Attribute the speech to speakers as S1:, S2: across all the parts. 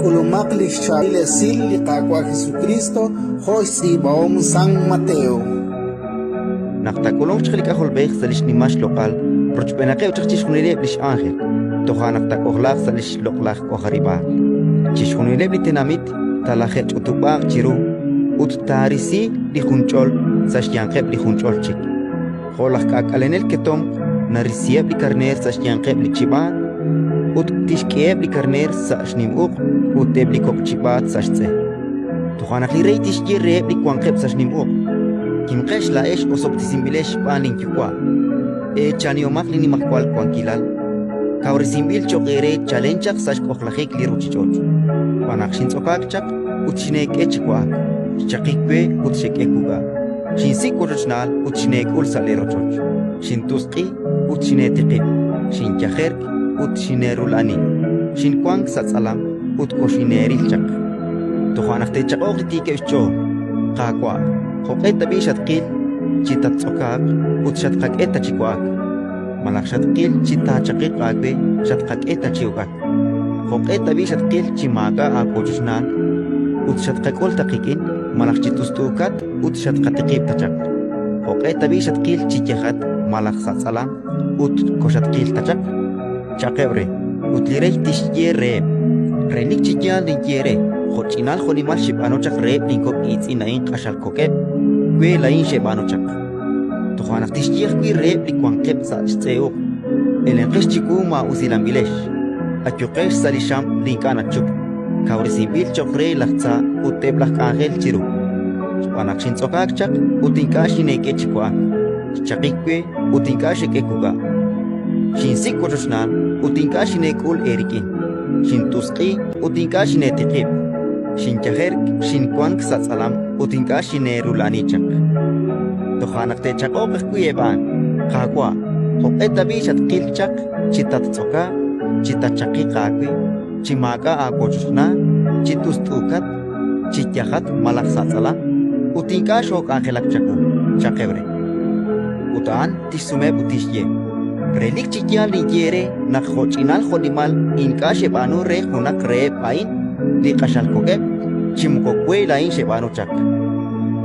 S1: K'ulumaq li xchaab'il esil li Qaawa' Jesukriist jo' xtz'iib'ahom San Mateo.
S2: Naq taak'ulunq chaq li K'ajolb'ej sa' li xnimal xloq'al rochb'eenaqeb' chaq chixjunileb' li x'ánjel, toja' naq taak'ojlaaq sa' li xloq'laj k'ojarib'aal. Chixjunileb' li tenamit talaje'ch'utub'aaq chiru ut taarisi li junch'ol sa' xyanqeb' li junch'ol chik, jo' laj k'aak'alenel ketomq narisiheb' li karneer sa' xyanqeb' li chib'aat, ut tixk'eheb' li karneer sa' xnim uq' ut eb' li kok' chib'aat sa' xtz'e. Toja' naq li rey tixye reheb' li wanqeb' sa' xnim uq': Kimqex laa'ex osob'tesinb'ilex xb'aan linYuwa', eechanihomaq li nimajwal wankilal kawresinb'il cho'q eere chalen chaq sa' xk'ojlajik li ruuchich'och'. Xb'aan naq xintz'okaak chaq ut xineek'e chi wa'ak, xchaqik we ut xek'e wuk'a', xinsik' wochochnaal ut xineek'ul sa' leerochoch, xintusq'i ut xineetiqib', xinyajerk ut xineerula'ani, xinwank sa' tz'alam ut koxineeril chaq. Toja' naq te'chaq'oq li tiikeb' xch'ool: Qaawa', jo'q'e tab'i' xatqil chi tattz'okaaq ut xatqak'e ta chi wa'ak? Malaj xatqil chi taachaqiq aawe xatqak'e ta chi uk'ak? Jo'q'e tab'i' xatqil chi maak'a' aawochochnaal ut xatqak'ul ta qik'in malaj chi t'ust'uukat ut xatqatiqib' ta chaq? Jo'q'e tab'i' xatqil chi yajat malaj sa' tz'alam ut koxatqil ta chaq? Cha'qeb' re. Ut li rey tixye reheb': Relik chi yaal ninye eere, jo'ch'inal jo'nimal xeb'aanu chaq reheb' linkok' iitz'in a'in q'axal kok'eb', we laa'in xeb'aanu chaq. Toja' naq tixye ajwi' reheb' li wanqeb' sa' xtz'e uq': Elenqex chiwu maa'usilanb'ilex, ayuqex sa' li xam li ink'a' nachupk, kawresinb'il cho'q re laj tza ut eb' laj k'anjel chiru. Xb'aan naq xintz'okaak chaq ut ink'a' xineek'e chi wa'ak, xchaqik we ut ink'a' xek'e wuk'a', xinsik' wochochnaal ut ink'a' xineek'ul eerik'in, xintusq'i ut ink'a' xineetiqib', xinyajerk, xinwank sa' tz'alam ut ink'a' xineerula'ani chaq. Toja' naq te'chaq'oq ajwi' eb' a'an: Qaawa', jo'q'e tab'i' xatqil chaq chi tattz'okaaq, chi tatchaqiq aawe, chi maak'a' aawochochnaal, chi t'ust'uukat, chi yajat malaj sa' tz'alam, ut ink'a' xook'anjelak chawu? cha'qeb' re. Ut a'an tixsumeheb' ut tixye: Relik chi yaal ninye eere naq jo'ch'inal jo'nimal ink'a' xeb'aanu re junaq reheb' a'in li q'axal kok'eb', chi moko we laa'in xeb'aanu chaq.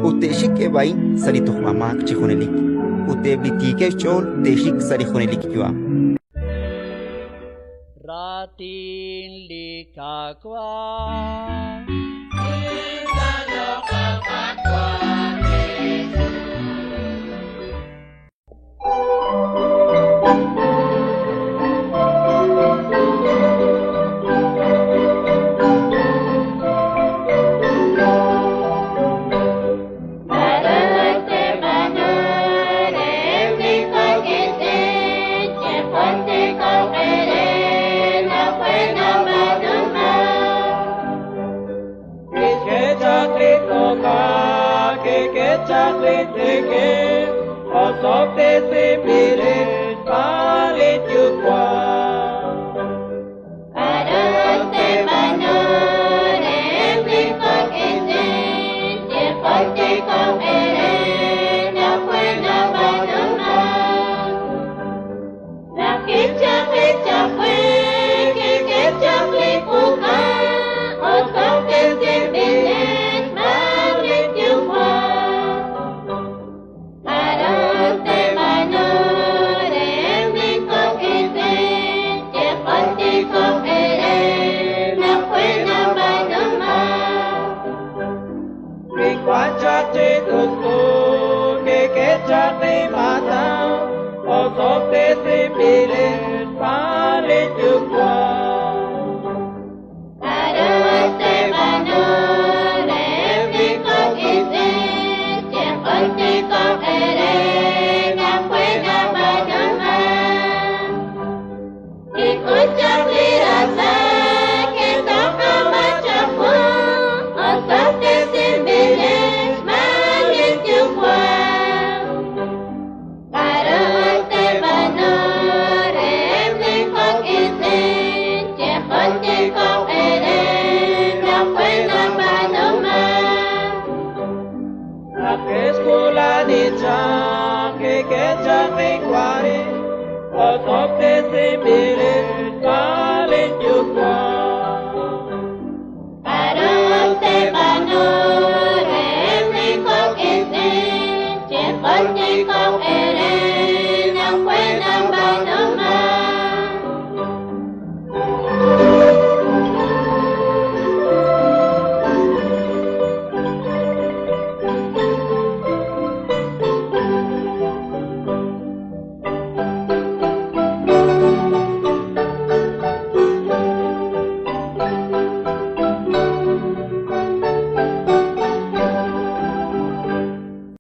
S2: Ut te'xik eb' a'in sa' li tojb'amaak chi junelik, ut eb' li tiikeb' xch'ool te'xik sa' li junelik yu'am.
S3: Raatin li Qaawa'.